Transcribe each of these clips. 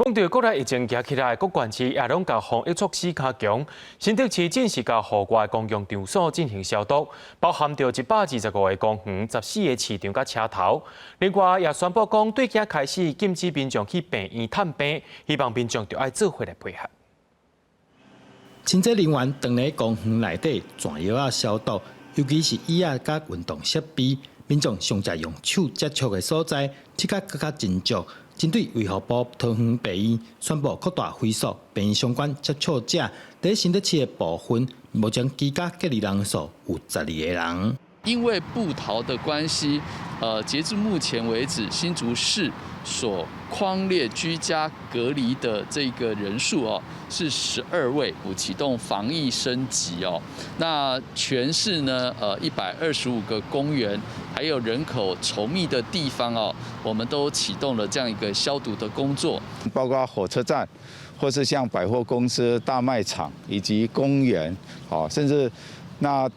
講到國內疫情加起來，各縣市也攏共防疫措施加強。新竹市正式共戶外公共場所進行消毒，包含著125個公園、14個市場佮車頭。另外也宣布講，對今開始禁止民眾去病院探病，希望民眾著愛做伙來配合。清潔人員當咧公園內底轉藥仔消毒，尤其是椅仔佮運動設備，民眾上濟用手接觸的所在，這個閣較斟酌。針對衛福部桃園病院宣布擴大回溯病院相關接觸者，佇新竹市的部分，目前居家隔離人數有12個人。因為部桃的關係，截至目前為止，新竹市所匡列居家隔離的這個人數哦，是12位，啟動防疫升級哦。那全市呢，125個公園，還有人口稠密的地方哦，我們都啟動了這樣一個消毒的工作，包括火車站，或是像百貨公司、大賣場以及公園，好，甚至那。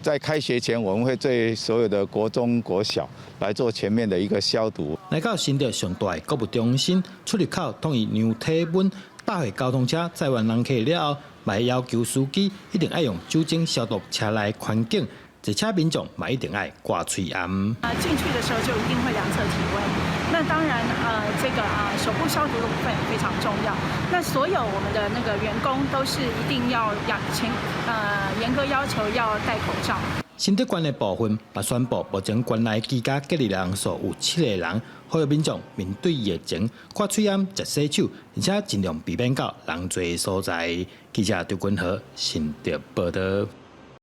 在開學前，我們會對所有的國中、國小來做全面的一個消毒。來到新竹上大的購物中心，出入口統一量體溫，搭貨交通車載完人客了後，嘛要求司機一定愛用酒精消毒車內環境，坐車民眾嘛一定愛掛喙罨。啊，進去的時候就一定會量測體溫。那當然，這個啊手部消毒的部分也非常重要。那所有我們的那個員工都是一定要養成嚴格要求要戴口罩。新竹縣的部分嘛宣布，目前縣內居家隔離人數有七個人，呼籲民眾面對疫情，掛喙罨、食洗手，而且盡量避免到人濟的所在。記者張君和新竹報道。